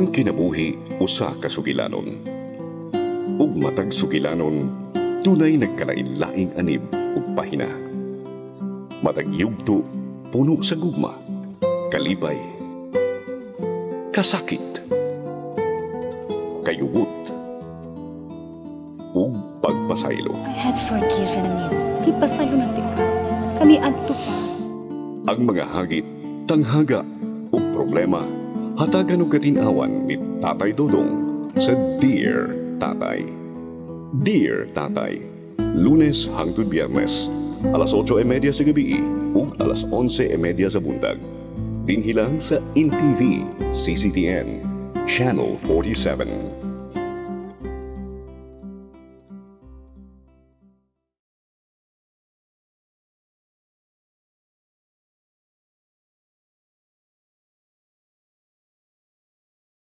Ang kinabuhi usa ka sugilanon. Ug matag sugilanon dunay nagkalain-laing anib ug pahina. Matag yugto puno sa gugma, kalipay, kasakit, kayugot, ug pagpasaylo. I had forgiven you. Di pasaylo na tika. Kaniadto pa. Ang mga hagit, tanghaga ug problema hatagan og katin-awan ni Tatay Dodong sa Dear Tatay. Dear Tatay, Lunes hangtod Biyernes, alas 8:30 sa gabi ug alas 11:30 sa buntag. Dinhi lang sa NTV, CCTN, Channel 47.